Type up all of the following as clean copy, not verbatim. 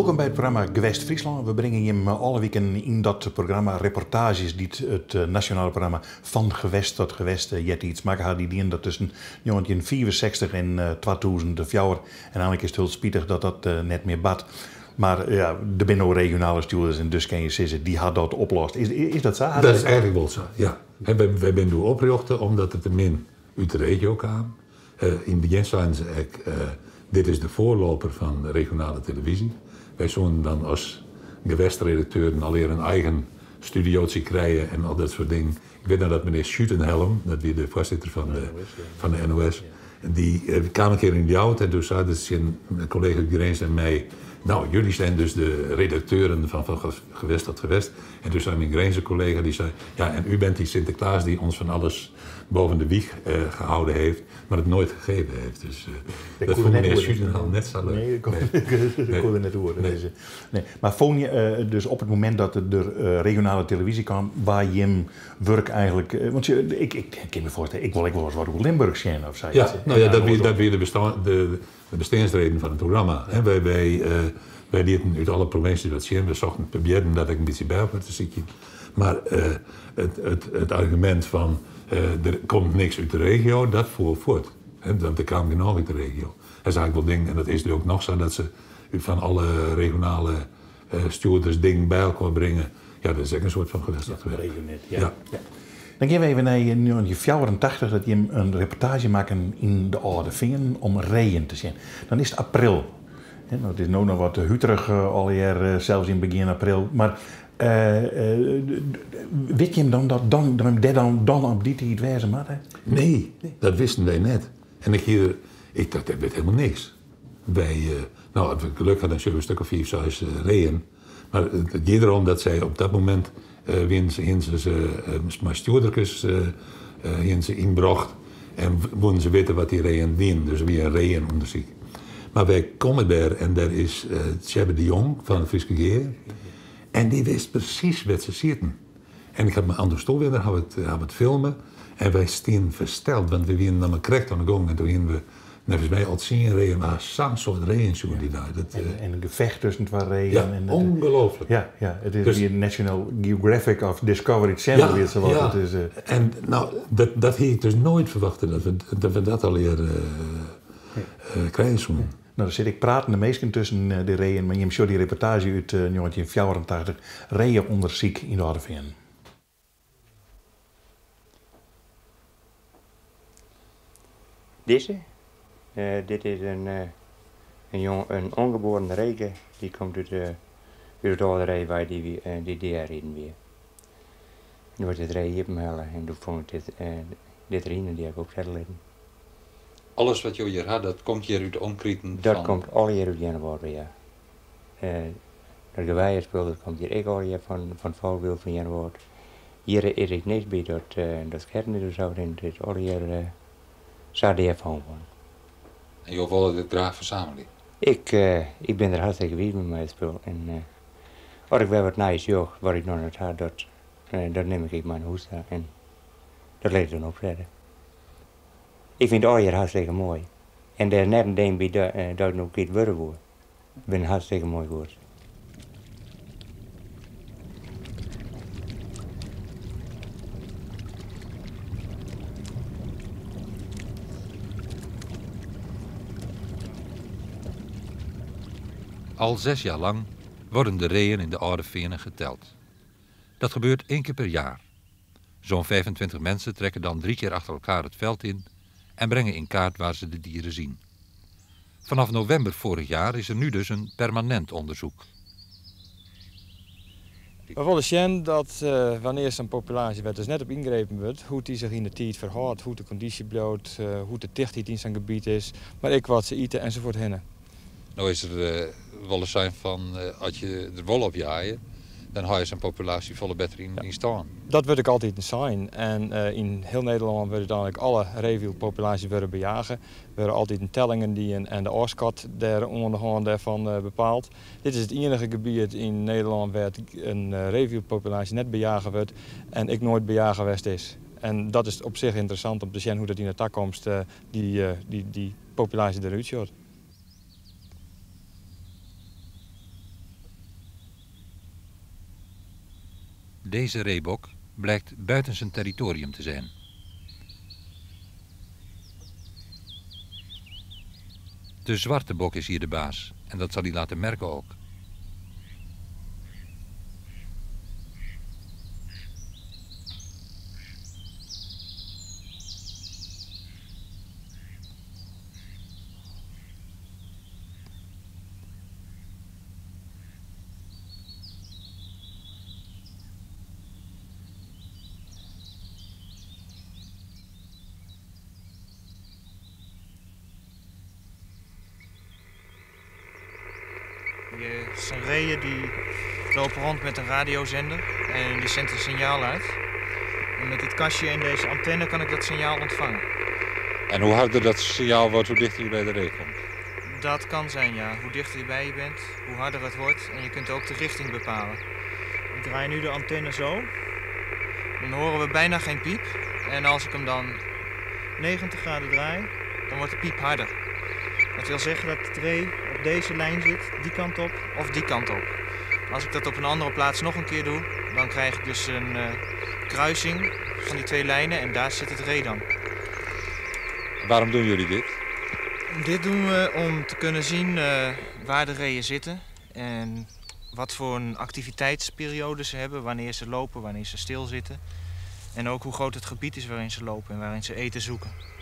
Wolkom by it programma Gewest Fryslân. We bringe jim alle wiken yn dat programma reportaazjes dy't it nasjonale programma Van Gewest tot Gewest eartiids makke ha. Dy dienen dat tusken njoggentjinhûndertfiifensechstich en 2004. En eigenlik is it hiel spitich dat dat net mear bart. Mar ja, der binne no regionale stjoerders en dus kinne je sizze, dy ha dat oplost. Is, is dat sa? Dat is eigenlik wol sa, ja. Wy binne doe oprjochte omdat it te min út de regio kaam. Yn it begjin seinen se ek, dit is de voorloper fan regionale televyzje. Wy soenen dan as gewestredakteuren allegear in eigen studiotsje krije en al dat soart dingen. Ik wit noch dat menear Schüttenhelm, dat wie de foarsitter fan de, fan de NOS, dy kaam in kear yn Ljouwert en doe sei er tsjin in kollega út Grins en my, Nou, jullie zijn dus de redacteuren van Van Gewest tot Gewest. En toen zei mijn Grinzer collega, die zei, ja, en u bent die Sinterklaas die ons van alles boven de wieg gehouden heeft, maar het nooit gegeven heeft. Dus dat vond meneer Schüttenhelm net sa leuk. Nee, dat koe er net oer. Nee. Nee. Mar fûn je dus op it momint dat der regionale televyzje kaam, waar jim wurk eigenlik, want ik, ik kin my foarstelle, ik wol ek wolris wat oer Limburch sjen of sayts. Ja, no ja, dat wie de besteansreden fan it programma. Wy, wy, wy lieten út alle provinsjes wat sjen. We sochten, probearren dat ek in bytsje by elkoar te sykjen. Mar it argumint fan der komt niks út de regio, dat foel fuort. Want der kaam genôch út de regio. Der is eigenlik wol dingen, en dat is nu ek noch sa, dat se út fan alle regionale stjoerders dingen by elkoar bringe. Ja, dat is ek in soart fan Gewest tot Gewest. Ja, ja. ja. Dan gean we even nei 1984, dat jim in reportaazje makken yn de Alde Feanen om reeën te sjen. Dan is it april. No, it is no noch wat huterich allegear, sels yn begjin april. Mar wit jim dan dat dan, dan, dêr dan, dan op dy tiid wêze moatte? Nee, dat wisten wy net. En ik hie, ik dacht, ik wit helemaal niks. Wy, no, as we geluk hadden, dan sjogge we in stik of fiif, seis reeën. Mar it gie derom dat sy op dat momint wienen se, hienen se se mei stjoerderkes hienen se ynbrocht en woenen se witte wat dy reeën wienen. Dus it wie in reeënûndersyk. Mar wy komme dêr en dêr is Tsjebbe de Jong fan it Fryske Gea en dy wist presys wêr't se sieten. En ik ha mei Anton Stoelwinder ha we it filme en wy stienen fersteld, want wy wienen noch mar krekt oan de gong en doe hienen we neffens my al tsien reeën, we ha sa'n soad reeën sjoen dy dei. Dat, en in gefecht tusken twa reeën. Ja, ongelooflik. Ja, ja, it is dus, wie National Geographic of Discovery Channel, ja, wie ja. It is, En no, dat, dat hie ik dus noait ferwachte, dat we dat allegear krije soenen. No, der sitte ek pratende minsken tusken de reeën, mar jim sjogge dy reportaazje út 1984, Reeënûndersyk yn de Alde Feanen. Dizze, dit is in, in jong, in ongeboren reke, dy komt út út it âlde ree wei dy dy't dêr riden wie. En doe is it ree iepenhelle en doe fûn ik dit, dit deryn en dy ha ik opsette litten. Alles wat jo hjir ha, dat komt hjir út de omkriten fan? Dat komt allegear út Earnewâld wei, ja. Dat geweiespul dat komt hjir ek allegear fan fan it folkbyld fan Earnewâld. Hjir is ek niks by dat dat sketten is of sa, it is allegear sa dêr fûn wurden. En jo wolle dit graach fersamelje? Ik, ik bin der hartstikke wiis mei mei it spul en as ik wer wat nijs sjoch wat ik noch net ha, dat dat nim ik ek mei nei hûs ta en dat lit ik dan opsette. Ik fyn it allegear hartstikke moai en der is net in ding by dat ik no kwyt wurde woe. It binne hartstikke moai guod. Al zes jaar lang worden de reeën in de Alde Feanen geteld. Dat gebeurt één keer per jaar. Zo'n 25 mensen trekken dan drie keer achter elkaar het veld in en brengen in kaart waar ze de dieren zien. Vanaf november vorig jaar is er nu dus een permanent onderzoek. We wolle sjen dat wannear't sa'n populaasje wêr't dus net op yngrepen wurdt, hoe't dy sich yn de tiid ferhâldt, hoe't de kondysje bliuwt, hoe't de tichtheid yn sa'n gebiet is, mar ek wat se ite ensafuorthinne. No is der wolris sein fan as je der wol op jeie, dan hâld je sa'n populaasje folle better yn stân. Dat wurdt ek altiten sein en yn hiel Nederlân wurde úteinlik alle reewyldpopulaasjes wurde bejage. Wurde altiten tellingen dien en de ôfskat dêr oan de hân dêrfan bepaald. Dit is it iennige gebiet yn Nederlân wêr't in reewyldpopulaasje net bejage wurdt en ek noait bejage west is. En dat is op sich ynteressant om te sjen hoe't dat yn de takomst dy populaasje derút sjocht. Deze reebok blijkt buiten zijn territorium te zijn. De zwarte bok is hier de baas en dat zal hij laten merken ook. Het zijn reeën die lopen rond met een radiozender en die zendt een signaal uit. En met dit kastje en deze antenne kan ik dat signaal ontvangen. En hoe harder dat signaal wordt, hoe dichter je bij de ree komt? Dat kan zijn, ja. Hoe dichter je bij je bent, hoe harder het wordt. En je kunt ook de richting bepalen. Ik draai nu de antenne zo. Dan horen we bijna geen piep. En als ik hem dan 90 graden draai, dan wordt de piep harder. Dat wil zeggen dat het ree op deze lijn zit, die kant op of die kant op. Als ik dat op een andere plaats nog een keer doe, dan krijg ik dus een kruising van die twee lijnen en daar zit het ree dan. Waarom doen jullie dit? Dit doen we om te kunnen zien waar de reeën zitten en wat voor een activiteitsperiode ze hebben, wanneer ze lopen, wanneer ze stilzitten. En ook hoe groot het gebied is waarin ze lopen en waarin ze eten zoeken.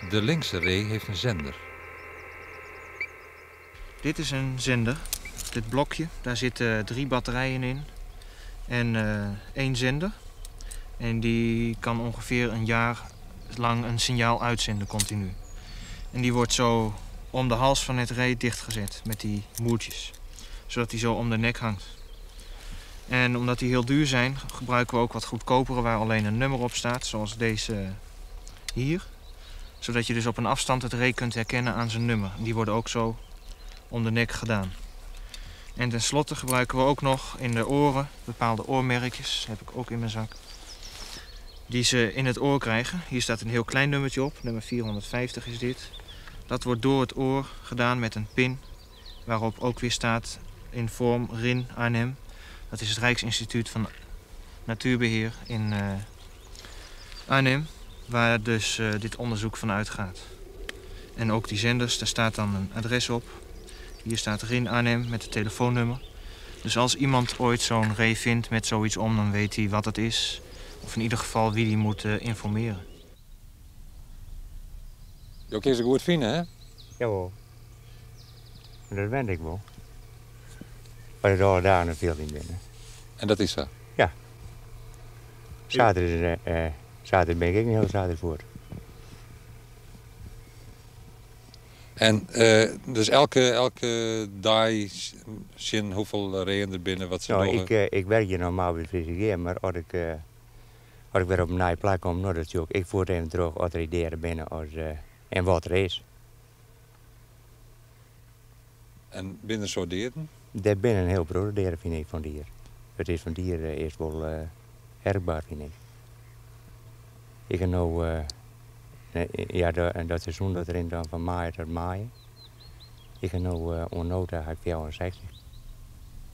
De linkse ree heeft een zender. Dit is een zender. Dit blokje, daar zitten 3 batterijen in en 1 zender. En die kan ongeveer een jaar lang een signaal uitzenden continu. En die wordt zo om de hals van het ree dichtgezet met die moertjes. Zodat die zo om de nek hangt. En omdat die heel duur zijn, gebruiken we ook wat goedkopere waar alleen een nummer op staat, zoals deze hier. Zodat je dus op een afstand het ree kunt herkennen aan zijn nummer. En die worden ook zo om de nek gedaan. En tenslotte gebruiken we ook nog in de oren bepaalde oormerkjes, heb ik ook in mijn zak, die ze in het oor krijgen. Hier staat een heel klein nummertje op, nummer 450 is dit. Dat wordt door het oor gedaan met een pin, waarop ook weer staat in vorm RIN Arnhem. Dat is het Rijksinstituut van Natuurbeheer in Arnhem, waar dus dit onderzoek van uitgaat. En ook die zenders, daar staat dan een adres op. Hier staat RIN Arnhem met het telefoonnummer. Dus als iemand ooit zo'n ree vindt met zoiets om, dan weet hij wat het is. Of in ieder geval wie die moet informeren. Je kunt ze goed vinden, hè? Jawel. Dat ben ik wel. Maar het alle dagen veel in binnen. En dat is zo? Ja. Zaterdag ben ik niet heel zaterdag voor. En dus elke dag zien hoeveel reeën er binnen, wat ze nou, mogen? Ik werk hier normaal bij VCG, maar als ik weer op een nieuwe plek kom, nou, dat is ook, ik voer even terug als er ideeën binnen als, en wat er is. En binnen soort dieren? Daar binnen een heel grote dieren, vind ik, van dier. Het is van dieren is wel herkbaar, vind ik. Ik heb nou, ja, dat seizoen dat erin dan van maai tot maai. Ik heb nou onnota, heb ik 64.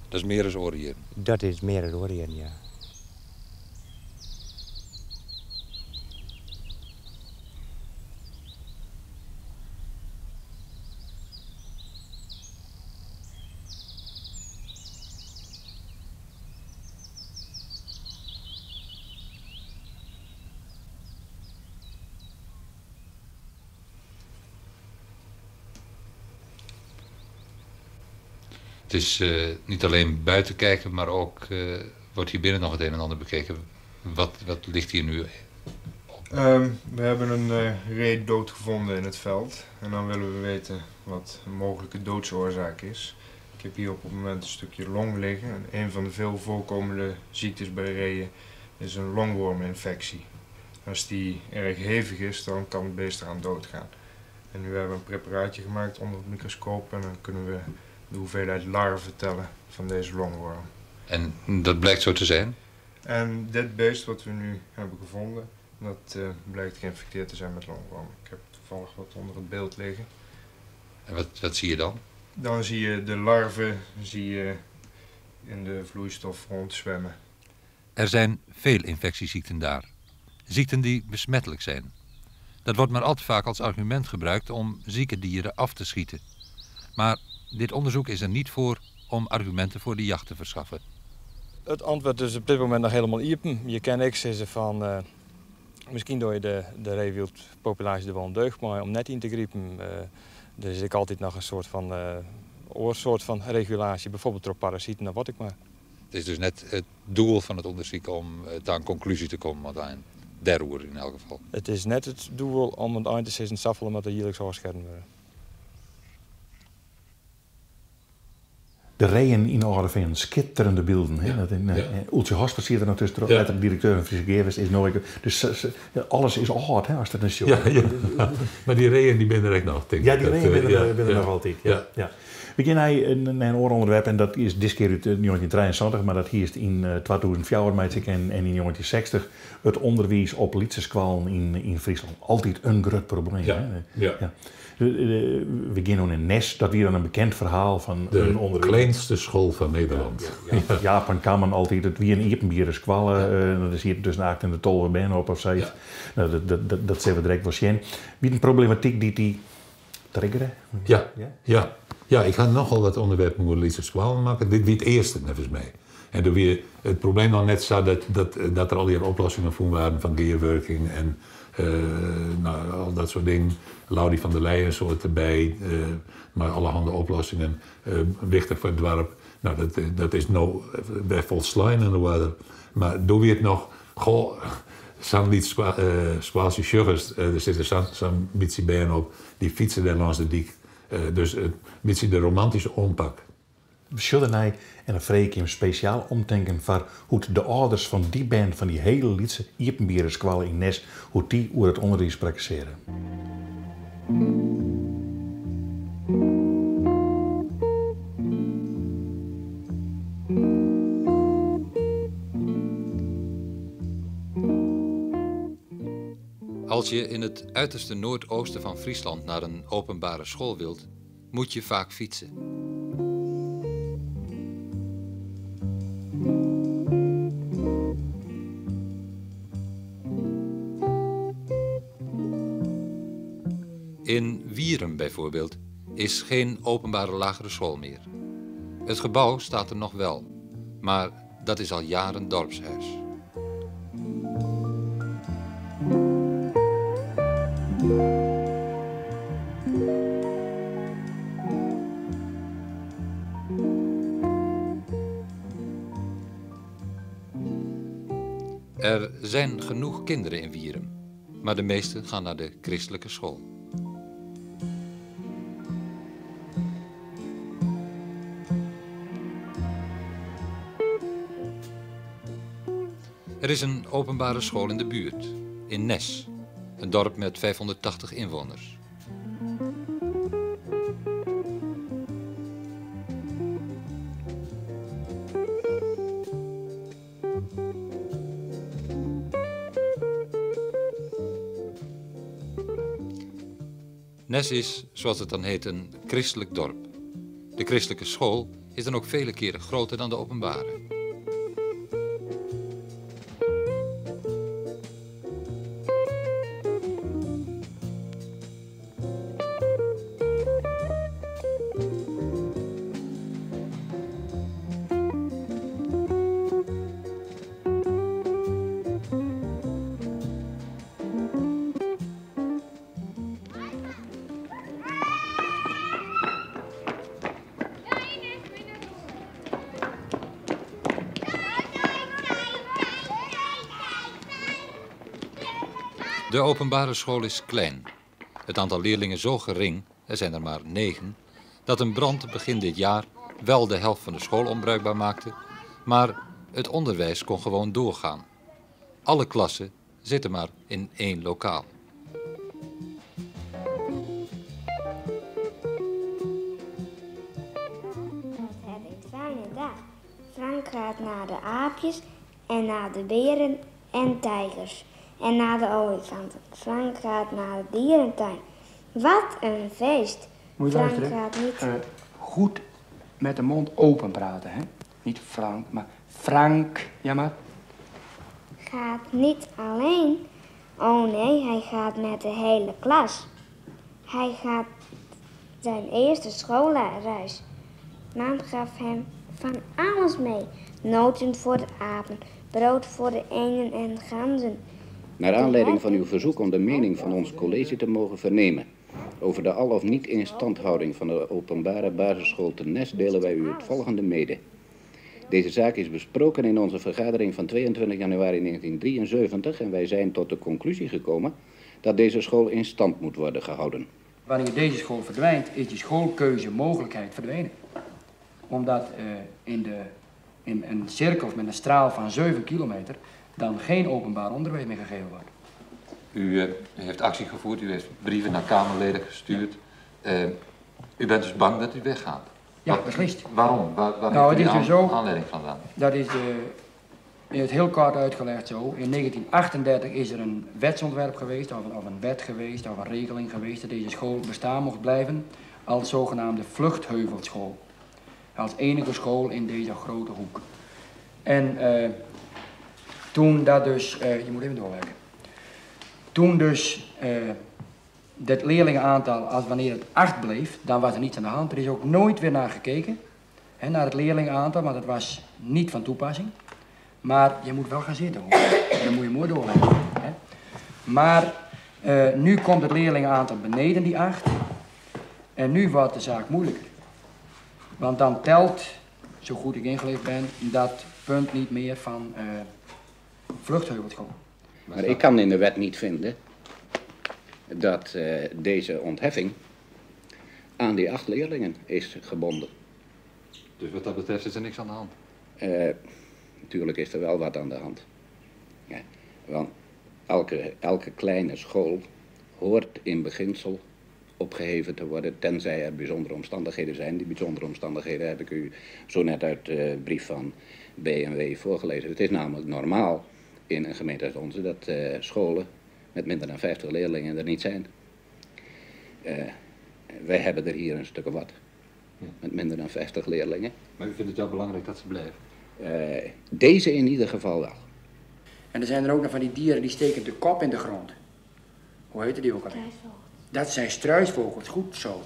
Dat is meer dan oorjaren? Dat is meer dan oorjaren, ja. Het is niet alleen buiten kijken, maar ook wordt hier binnen nog het een en ander bekeken. Wat ligt hier nu op? We hebben een ree dood gevonden in het veld. En dan willen we weten wat een mogelijke doodsoorzaak is. Ik heb hier op het moment een stukje long liggen. En een van de veel voorkomende ziektes bij reeën is een longworminfectie. Als die erg hevig is, dan kan het beest eraan doodgaan. En nu hebben we een preparaatje gemaakt onder het microscoop en dan kunnen we de hoeveelheid larven tellen van deze longworm. En dat blijkt zo te zijn? En dit beest wat we nu hebben gevonden, dat blijkt geïnfecteerd te zijn met longworm. Ik heb toevallig wat onder het beeld liggen. En wat zie je dan? Dan zie je de larven zie je in de vloeistof rondzwemmen. Er zijn veel infectieziekten daar. Ziekten die besmettelijk zijn. Dat wordt maar al te vaak als argument gebruikt om zieke dieren af te schieten. Maar dit onderzoek is er niet voor om argumenten voor de jacht te verschaffen. Het antwoord is op dit moment nog helemaal iepen. Je kan niks zeggen van, misschien door je de reewildpopulatie er wel een deugd, maar om net in te griepen, er is ik altijd nog een soort van oorsoort van regulatie, bijvoorbeeld door parasieten of wat ik maar. Het is dus net het doel van het onderzoek om tot een conclusie te komen, want aan deroer in elk geval. Het is net het doel om het eind te zeggen, saffelen met de jaarlijks afschermen worden. De reeën in Aardeveen, schitterende beelden. Hè? Ja. Dat in Oeltje Hospers zit er nog tussen, letterlijk directeur van Friese Geerwest is nooit. Dus alles is oud, hè, als dat een show Ja, ja. Maar die reeën die ben er echt nog, denk Ja, ik. die Dat, reeën ben er ja. nog altijd. Ja. Ja. We gaan naar een oor onderwerp en dat is dit keer uit 1973, maar dat hier is in 2004 meid ik en in 1960 het onderwijs op Lietsenskoallen in Friesland. Altijd een groot probleem. Ja. Hè? Ja. Ja. We gaan nu in Nes, dat weer dan een bekend verhaal van De een onderwijs. kleinste school van Nederland. Ja, ja. Jaap en Kammen altijd, het wie een iepenbieren squallen, dat is hier tussen 8 en de tolve ben op of zoiets. Ja. Nou, dat zijn we direct wel zien. Wie een problematiek die die triggeren? Ja. Ja? Ja. Ja, ik ga nogal dat onderwerp met Lise Squalen maken. Dit wie het eerste, volgens mij. En toen weer het probleem nog net zo dat er al die oplossingen voor waren van gearworking en al dat soort dingen. Laurie van der Leyen soort erbij, maar allerhande oplossingen. Wichtig voor het dorp. Nou, dat is nou bij volslijn en water. Maar doe je het nog, goh, zo'n lied squalsje sugars, er zit er zo'n beetje bij op, die fietsen daar langs de dik. Dus een beetje de romantische ompak. Schilderij en een vreek hem speciaal omdenken van hoe de ouders van die band, van die hele lietse iepenbieren squallen in Nes, hoe die oer het onderwijs praktiseren. Als je in het uiterste noordoosten van Friesland naar een openbare school wilt, moet je vaak fietsen. In Wierum bijvoorbeeld is geen openbare lagere school meer. Het gebouw staat er nog wel, maar dat is al jaren dorpshuis. Er zijn genoeg kinderen in Wierum, maar de meesten gaan naar de christelijke school. Er is een openbare school in de buurt, in Nes, een dorp met 580 inwoners. Nes is, zoals het dan heet, een christelijk dorp. De christelijke school is dan ook vele keren groter dan de openbare. De openbare school is klein. Het aantal leerlingen zo gering, er zijn er maar 9, dat een brand begin dit jaar wel de helft van de school onbruikbaar maakte, maar het onderwijs kon gewoon doorgaan. Alle klassen zitten maar in 1 lokaal. Het is een fijne dag. Frank gaat naar de aapjes en naar de beren en tijgers. En naar de olifanten. Frank gaat naar de dierentuin. Wat een feest. Moet je Frank luisteren? gaat niet. Goed met de mond open praten, hè? Niet Frank, maar Frank. Ja, maar. Gaat niet alleen. Oh nee, hij gaat met de hele klas. Hij gaat zijn eerste schoolreis. Mam gaf hem van alles mee. Noten voor de apen, brood voor de eenden en ganzen. Naar aanleiding van uw verzoek om de mening van ons college te mogen vernemen over de al of niet instandhouding van de openbare basisschool te Nes delen wij u het volgende mede. Deze zaak is besproken in onze vergadering van 22 januari 1973 en wij zijn tot de conclusie gekomen dat deze school in stand moet worden gehouden. Wanneer deze school verdwijnt, is die schoolkeuzemogelijkheid verdwenen. Omdat in een cirkel met een straal van 7 kilometer dan geen openbaar onderwijs meer gegeven wordt. U heeft actie gevoerd, u heeft brieven naar Kamerleden gestuurd. U bent dus bang dat u weggaat? Ja, beslist. Waarom? Waar Nou, heeft het u is dus zo, aanleiding vandaan? Dat is in het heel kort uitgelegd zo. In 1938 is er een wetsontwerp geweest, of een wet geweest, of een regeling geweest dat deze school bestaan mocht blijven als zogenaamde vluchtheuvelschool. Als enige school in deze grote hoek. En toen dat dus, je moet even doorwerken. Toen dus dat leerlingenaantal, als wanneer het 8 bleef, dan was er niets aan de hand. Er is ook nooit weer naar gekeken, hè, naar het leerlingenaantal, want dat was niet van toepassing. Maar je moet wel gaan zitten, hoor. En dan moet je mooi doorwerken. Hè. Maar nu komt het leerlingenaantal beneden die 8. En nu wordt de zaak moeilijker. Want dan telt, zo goed ik ingelicht ben, dat punt niet meer van vluchtheuvelschool. Maar ik kan in de wet niet vinden dat deze ontheffing aan die 8 leerlingen is gebonden. Dus wat dat betreft is er niks aan de hand? Natuurlijk is er wel wat aan de hand. Ja, want elke kleine school hoort in beginsel opgeheven te worden, tenzij er bijzondere omstandigheden zijn. Die bijzondere omstandigheden heb ik u zo net uit de brief van B&W voorgelezen. Het is namelijk normaal in een gemeente als onze dat scholen met minder dan 50 leerlingen er niet zijn. Wij hebben er hier een stuk of wat, met minder dan 50 leerlingen. Maar u vindt het wel belangrijk dat ze blijven? Deze in ieder geval wel. En er zijn er ook nog van die dieren die steken de kop in de grond. Hoe heette die ook alweer? Struisvogels. Dat zijn struisvogels, goed zo.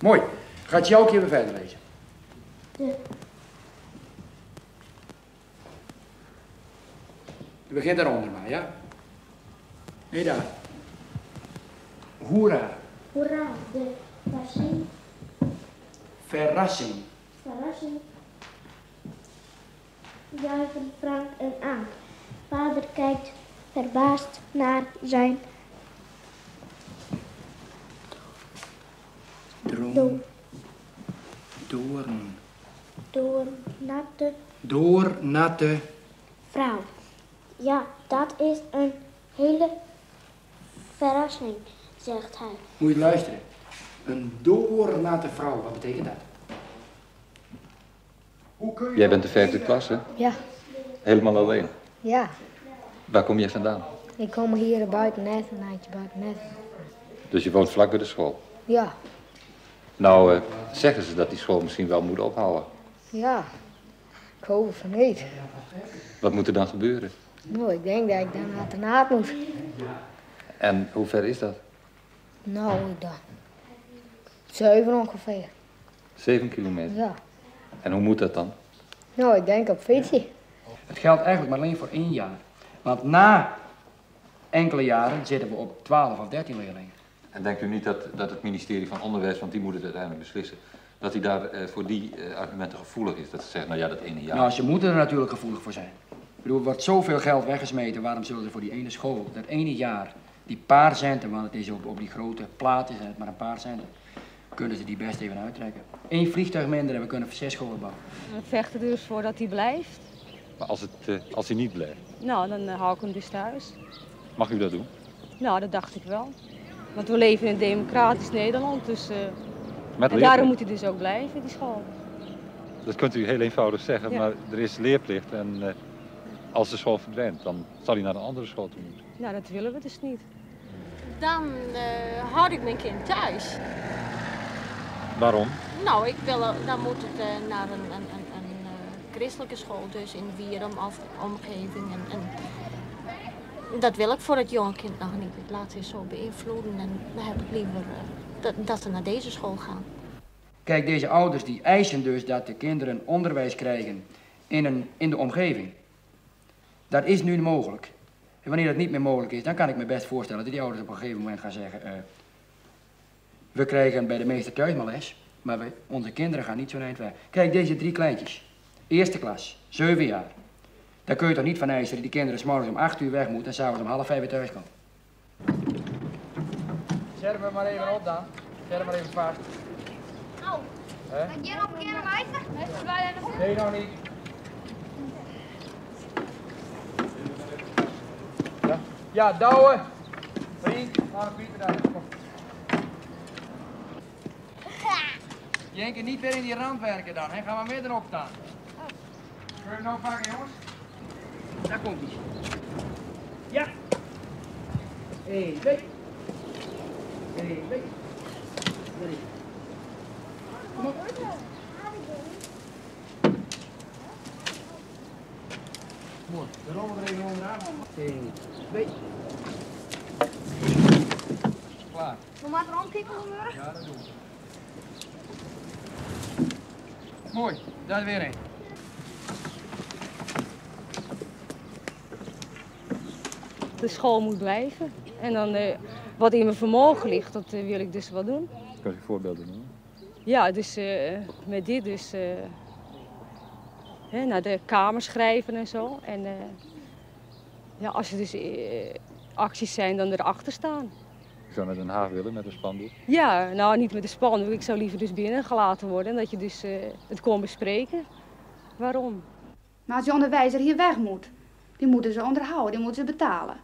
Mooi. Gaat Joukje even verder lezen? De. Je begint daaronder maar, ja? Nee, daar. Hoera. Hoera, de verrassing. Verrassing. Verrassing. Juichen Frank en Ank. Vader kijkt verbaasd naar zijn Droom. Doorn. Doornatte. Doornatte. Vrouw. Ja, dat is een hele verrassing, zegt hij. Moet je luisteren. Een doornatte vrouw, wat betekent dat? Hoe kun je Jij bent de 5e klas, hè? Ja. Helemaal alleen? Ja. Waar kom jij vandaan? Ik kom hier buiten net, een eindje buiten net. Dus je woont vlak bij de school? Ja. Nou, zeggen ze dat die school misschien wel moet ophouden? Ja, ik hoop van niet. Wat moet er dan gebeuren? Nou, ik denk dat ik dan naar de naad moet. En hoe ver is dat? Nou, ik dacht 7 ongeveer. 7 kilometer? Ja. En hoe moet dat dan? Nou, ik denk op fietsje. Het geldt eigenlijk maar alleen voor 1 jaar. Want na enkele jaren zitten we op 12 of 13 leerlingen. En denkt u niet dat het ministerie van Onderwijs, want die moet het uiteindelijk beslissen, dat hij daar voor die argumenten gevoelig is? Dat ze zeggen, nou ja, dat ene jaar. Nou, ze moeten er natuurlijk gevoelig voor zijn. Er wordt zoveel geld weggesmeten, waarom zullen ze voor die ene school, dat ene jaar, die paar centen, want het is op die grote plaat is het maar een paar centen, kunnen ze die best even uittrekken. 1 vliegtuig minder en we kunnen 6 scholen bouwen. We vechten er dus voor dat hij blijft. Maar als hij niet blijft? Nou, dan hou ik hem dus thuis. Mag u dat doen? Nou, dat dacht ik wel. Want we leven in een democratisch Nederland, dus Met en daarom leerplicht. moet hij dus ook blijven, die school. Dat kunt u heel eenvoudig zeggen, Ja. maar er is leerplicht en als de school verdwijnt, dan zal hij naar een andere school toe moeten. Nou, dat willen we dus niet. Dan houd ik mijn kind thuis. Waarom? Nou, ik wil, dan moet het naar een christelijke school, dus in Wierum of omgeving. En dat wil ik voor het jonge kind nog niet. Het laat zich zo beïnvloeden en dan heb ik liever dat ze naar deze school gaan. Kijk, deze ouders die eisen dus dat de kinderen onderwijs krijgen in de omgeving. Dat is nu mogelijk. En wanneer dat niet meer mogelijk is, dan kan ik me best voorstellen dat die ouders op een gegeven moment gaan zeggen: we krijgen bij de meester thuis maar les, maar onze kinderen gaan niet zo'n eind weg. Kijk, deze 3 kleintjes, eerste klas, 7 jaar. Daar kun je toch niet van eisen dat die kinderen 's morgens om 8 uur weg moeten en 's avonds om 4:30 weer thuis komen. Zet hem maar even op dan. Zet hem maar even vast. Nou, kan je nog een keer wijzen? Nee, nog niet. Ja, ja, Douwe. Vriend, laat een Pieter daar. Kom. Jenke, niet weer in die rand werken dan, hè? Ga maar middenop staan. Kun je hem nou pakken, jongens? Daar komt hij. Ja. 1, 2. 1, 2. 3. Kom op. Mooi, de rollen er even onderaan. 1, 2. Klaar. We moeten rondkikken, hoor. Ja, dat doen we. Mooi, daar is weer een. De school moet blijven. En dan wat in mijn vermogen ligt, dat wil ik dus wel doen. Kan je voorbeelden noemen? Ja, dus met dit dus hè, naar de kamer schrijven en zo. En ja, als er dus acties zijn, dan erachter staan. Je zou naar Den Haag willen met een spandoek? Ja, nou niet met een spandoek. Ik zou liever dus binnengelaten worden en dat je dus het kon bespreken. Waarom? Maar als je onderwijzer hier weg moet, die moeten ze onderhouden, die moeten ze betalen.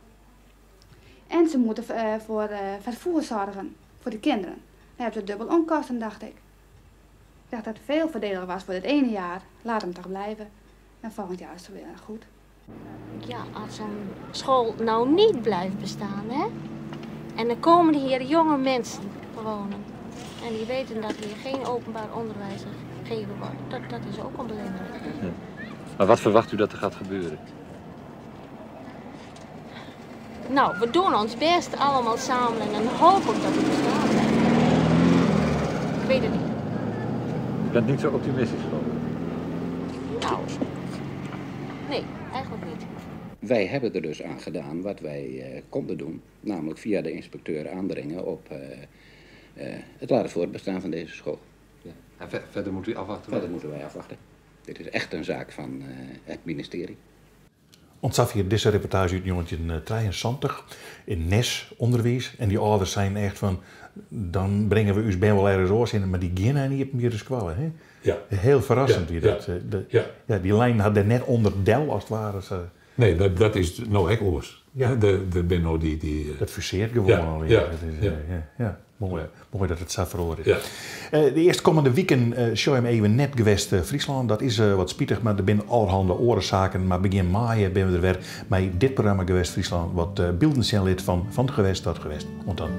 En ze moeten voor vervoer zorgen, voor de kinderen. Dan hebben ze dubbel onkosten, dacht ik. Ik dacht dat het veel voordeliger was voor het ene jaar. Laat hem toch blijven. En volgend jaar is het weer goed. Ja, als een school nou niet blijft bestaan, hè? En dan komen hier jonge mensen wonen. En die weten dat hier geen openbaar onderwijs gegeven wordt. Dat is ook een belemmering. Ja. Maar wat verwacht u dat er gaat gebeuren? Nou, we doen ons best allemaal samen en dan hoop ik dat het bestaan blijft. Ik weet het niet. U bent niet zo optimistisch, geloof ik? Nou, nee, eigenlijk niet. Wij hebben er dus aan gedaan wat wij konden doen. Namelijk via de inspecteur aandringen op het laten voortbestaan van deze school. Ja. En verder moet u afwachten? Verder moeten wij afwachten. Dit is echt een zaak van het ministerie. Ontzag hier deze reportage uit 1973 in Nes onderwijs. En die ouders zijn echt van, dan brengen we u ben wel ergens oors in, maar die gaan niet meer de squallen. Hè? Ja. Heel verrassend. Ja, wie dat, ja. Ja, die lijn had er net onder del als het ware. Zo. Nee, dat is nou echt oors. Ja. De ben nou die Dat fuseert gewoon ja, alweer. Ja, Dat is, ja. ja. Mooi, mooi dat het zo verloren is. Ja. De eerstkomende weken show hem even net geweest Friesland. Dat is wat spietig, maar er zijn allerhande oorzaken. Maar begin mei ben we er weer met dit programma Gewest Friesland. Wat beelden zijn lid van het gewest dat gewest. Want dan.